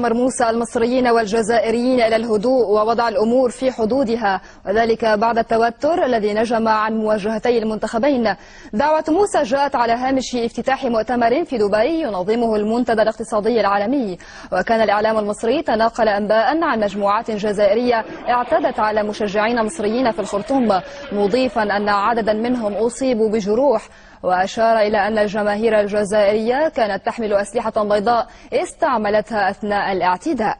أمر موسى المصريين والجزائريين إلى الهدوء ووضع الأمور في حدودها، وذلك بعد التوتر الذي نجم عن مواجهتي المنتخبين. دعوة موسى جاءت على هامش افتتاح مؤتمر في دبي ينظمه المنتدى الاقتصادي العالمي، وكان الإعلام المصري تناقل أنباء عن مجموعات جزائرية اعتدت على مشجعين مصريين في الخرطوم، مضيفا أن عددا منهم أصيبوا بجروح، وأشار إلى أن الجماهير الجزائرية كانت تحمل أسلحة بيضاء استعملتها أثناء الاعتداء.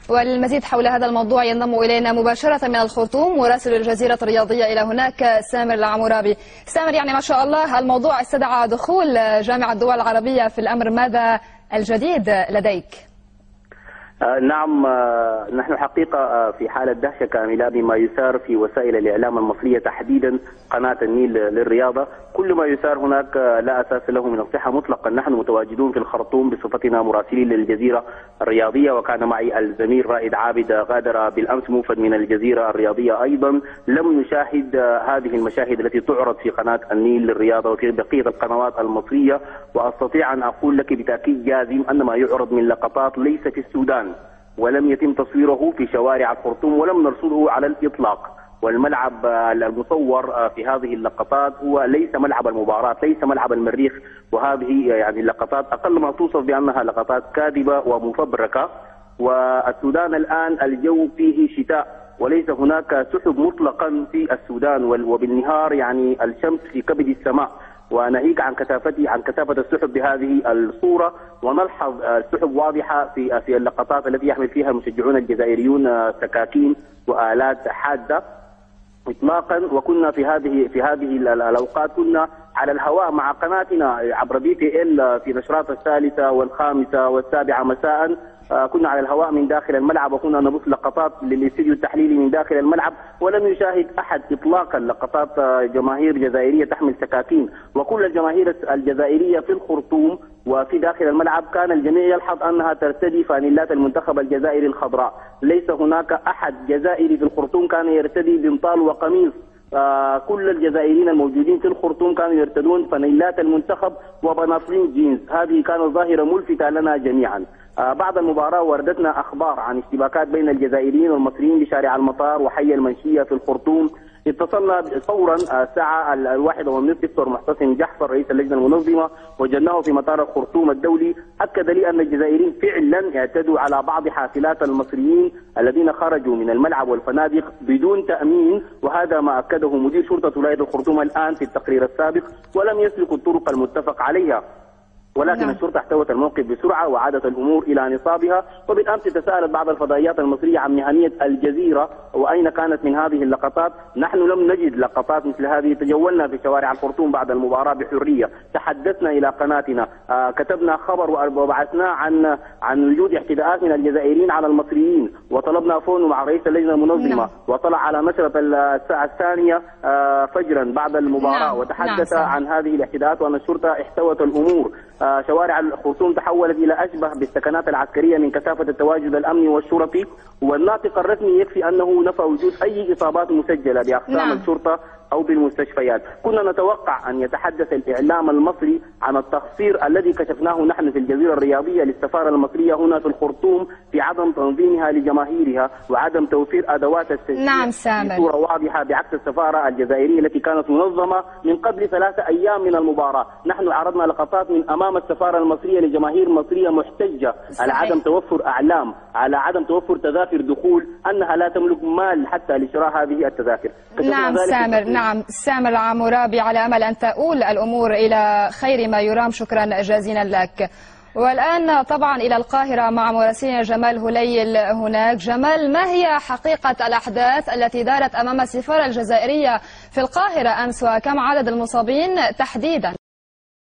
وللمزيد حول هذا الموضوع ينضم إلينا مباشرة من الخرطوم مراسل الجزيرة الرياضية إلى هناك سامر العمورابي. سامر، يعني ما شاء الله الموضوع استدعى دخول جامعة الدول العربية في الأمر، ماذا الجديد لديك؟ نعم، نحن حقيقة في حالة دهشة كاملة بما يسار في وسائل الإعلام المصرية، تحديدا قناة النيل للرياضة. كل ما يسار هناك لا أساس له من الصحة مطلقا. نحن متواجدون في الخرطوم بصفتنا مراسلين للجزيرة الرياضية، وكان معي الزميل رائد عابد غادر بالأمس موفد من الجزيرة الرياضية أيضا. لم نشاهد هذه المشاهد التي تعرض في قناة النيل للرياضة وفي بقية القنوات المصرية، وأستطيع أن أقول لك بتأكيد جازم أن ما يعرض من لقطات ليس في السودان، ولم يتم تصويره في شوارع الخرطوم ولم نرصده على الإطلاق. والملعب المصور في هذه اللقطات هو ليس ملعب المباراة، ليس ملعب المريخ، وهذه يعني اللقطات أقل ما توصف بأنها لقطات كاذبة ومفبركة. والسودان الآن الجو فيه شتاء وليس هناك سحب مطلقا في السودان، وبالنهار يعني الشمس في كبد السماء، وناهيك عن كثافة السحب بهذه الصورة. ونلحظ السحب واضحة في اللقطات التي يحمل فيها المشجعون الجزائريون سكاكين وآلات حادة إطلاقا. وكنا في هذه الأوقات كنا على الهواء مع قناتنا عبر BTL في نشرات الثالثة والخامسة والسابعة مساء. كنا على الهواء من داخل الملعب، وكنا نبث لقطات للاستديو التحليلي من داخل الملعب، ولم يشاهد أحد إطلاقا لقطات جماهير جزائرية تحمل سكاكين. وكل الجماهير الجزائرية في الخرطوم وفي داخل الملعب كان الجميع يلحظ أنها ترتدي فانيلات المنتخب الجزائري الخضراء. ليس هناك أحد جزائري في الخرطوم كان يرتدي بنطال وقميص. كل الجزائريين الموجودين في الخرطوم كانوا يرتدون فانيلات المنتخب وبناطيل جينز. هذه كانت ظاهرة ملفتة لنا جميعا. بعد المباراة وردتنا أخبار عن اشتباكات بين الجزائريين والمصريين بشارع المطار وحي المنشية في الخرطوم. اتصلنا فورا الساعة 1:30 دكتور محتسم جحفر رئيس اللجنة المنظمة، وجدناه في مطار الخرطوم الدولي. أكد لي أن الجزائريين فعلا اعتدوا على بعض حافلات المصريين الذين خرجوا من الملعب والفنادق بدون تأمين، وهذا ما أكده مدير شرطة ولاية الخرطوم الآن في التقرير السابق، ولم يسلكوا الطرق المتفق عليها. ولكن الشرطة احتوت الموقف بسرعة وعادت الأمور إلى نصابها. وبالأمس تساءلت بعض الفضائيات المصرية عن مهنية الجزيرة وأين كانت من هذه اللقطات. نحن لم نجد لقطات مثل هذه. تجولنا في شوارع الخرطوم بعد المباراة بحرية، تحدثنا إلى قناتنا، كتبنا خبر وبعثنا عن وجود اعتداءات من الجزائريين على المصريين، وطلبنا فون مع رئيس اللجنة المنظمة، وطلع على نشرة الساعة 2 فجرا بعد المباراة وتحدث عن هذه الاعتداءات وأن الشرطة احتوت الأمور. شوارع الخرطوم تحولت إلى أشبه بالسكنات العسكرية من كثافة التواجد الأمني والشرطي، والناطق الرسمي يكفي أنه نفى وجود أي إصابات مسجلة بأقسام الشرطة أو بالمستشفيات. كنا نتوقع أن يتحدث الإعلام المصري عن التقصير الذي كشفناه نحن في الجزيرة الرياضية للسفارة المصرية هنا في الخرطوم في عدم تنظيمها لجماهيرها وعدم توفير أدوات التسجيل بصورة واضحة، بعكس السفارة الجزائرية التي كانت منظمة من قبل 3 أيام من المباراة. نحن عرضنا لقطات من أمام السفارة المصرية لجماهير مصرية محتجة على عدم توفر أعلام، على عدم توفر تذاكر دخول، أنها لا تملك مال حتى لشراء هذه التذاكر. نعم سامر، نعم سامر العمورابي، على أمل أن تؤول الأمور إلى خير ما يرام. شكرا جزيلا لك. والآن طبعا إلى القاهرة مع مراسلنا جمال هليل هناك. جمال، ما هي حقيقة الأحداث التي دارت أمام السفارة الجزائرية في القاهرة أمس، وكم عدد المصابين تحديدا؟